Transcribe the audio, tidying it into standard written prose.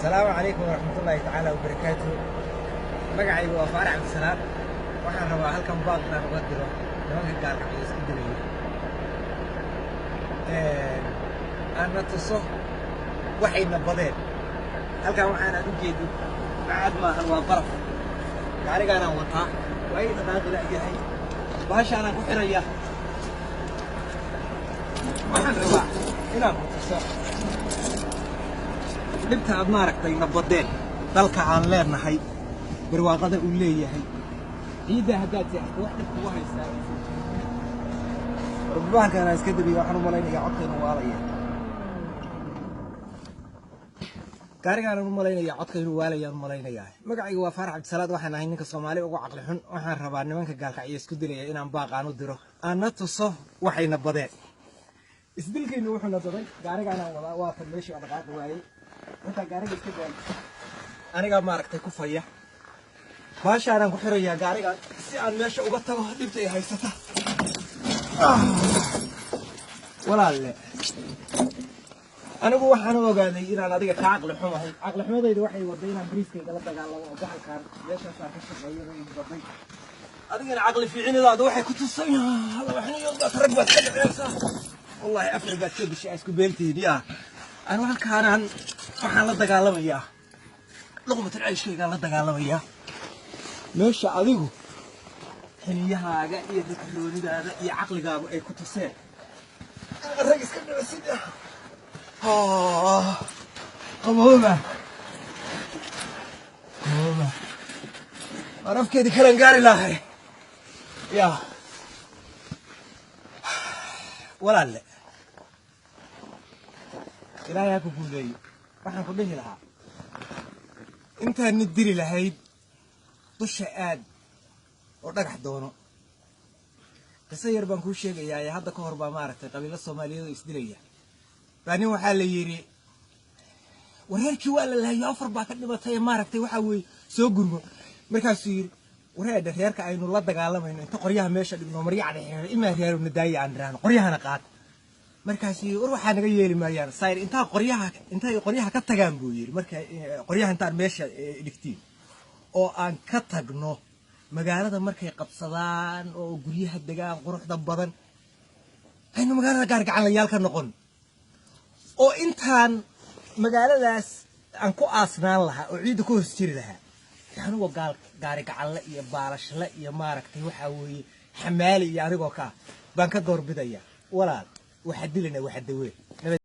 Asalaamu calaykum waraxmatullaahi tacaala wabarakaatuhu. Magacaygu waa Faarax Cabdisalaam. Waxaan rabaa halkan baaq inaan uga diro nimanka gaalkacyo isku dilaya, aana tuso waxayna badeen. Halkan waxaan aad u jeedin bacaad maahan, waa baraf. Gaarigaanaan wataa waa ii dhaqaaqi la'yahay, bahashaanaan ku xiraya. Waxaan rabaa inaan ku tuso dhibta aad maaragtay na badeen. Dalka aan leenahay, barwaaqada uu leeyahay, ciidda haddaad seexato wax dhib kugu haystaa. Bahalkaan aan iska dabiya, waxaan u malaynayaa codka inuu waalaya. Gaarigaanan u malaynayaa codka inuu waalayaan u malaynayaa. Magacayga waa Faarax Cabdisalaad, waxaan ahay ninka Soomaali ugu caqli xun. Waxaan rabaa nimanka gaalkacyo isku dilaya inaan baaqaan u diro, aana tuso waxayna badeen. Isdilkaynu wuxuuna daday gaarigaanaan wadaa, waa tan meeshii oo dhaqaaqi waayey. Intaa gaariga iska daay, anigaa maaragtay ku faya, baashaanaan ku xirayaa gaarigaan si aan meesha uga tago dhibta ay haysata. Walaalle, anigu waxaan u ogaaday inaan adiga ka caqli xumahay. Caqli xumadayda waxay waday inaan bariiskayga la dagaalamo oo bahalkaan meeshaasaan ka shaqeeyada ay baday. Adigana caqli fiicinidaada waxay ku tusay laba xiniyood baad rag baad ka dhiceysaa. Wallaahi afar baad soo gashay, isku beeltihiin. Yaa anu halkaanaan waxaan la dagaalamayaa luqmatul ceyshkaygaan la dagaalamayaa, meesha adigu xiniyahaaga iyo rakaroonidaada iyo caqligaagu ay ku tuseen inaad rag iska dhicisid. Qabooba qabooba, waan afkeedii kalan gaari lahay. Yaa walaalle, Ilaahay ha ku guuleeyo. Waxaan ku dhihi lahaa intaad nid diri lahayd dusha aad oo dhagax doono. Qiso yar baan kuu sheegayaa. Ee hadda ka hor baa maaragtay qabiilo Soomaaliyeed oo isdilaya baa nin waxaa la yidhi, wareerkii waa la laayo, afar baa ka dhimatay, maaragtay waxaa weeye soo gurmo. Markaasuu yidhi, wareedha, reerka aynu la dagaalamayno inta qoryaha meesha dhigno, maryacda xeer imaa reero nadaaya aan dhiraahno, qoryahana qaata. Markaasuu yidhi, war waxaa naga yeeli maayaan sayr intaa qoryaha intay qoryaha ka tagaan buu yidhi. Marka qoryaha intaan meesha dhigtiin oo aan ka tagno magaalada, markay qabsadaan oo guryaha degaan quruxda badan, aynu magaalada gaargacanlayaal ka noqon, oo intaan magaaladaas aan ku aasnaan lahaa oo ciidda ku hoos jiri lahaa, anigoo gaal gaari gacanle iyo baalashle iyo maaragtay waxaa weeye xamaali iyo anigoo ka ah baan ka doorbidaya. Walaal, waxa dilana waxa dawee.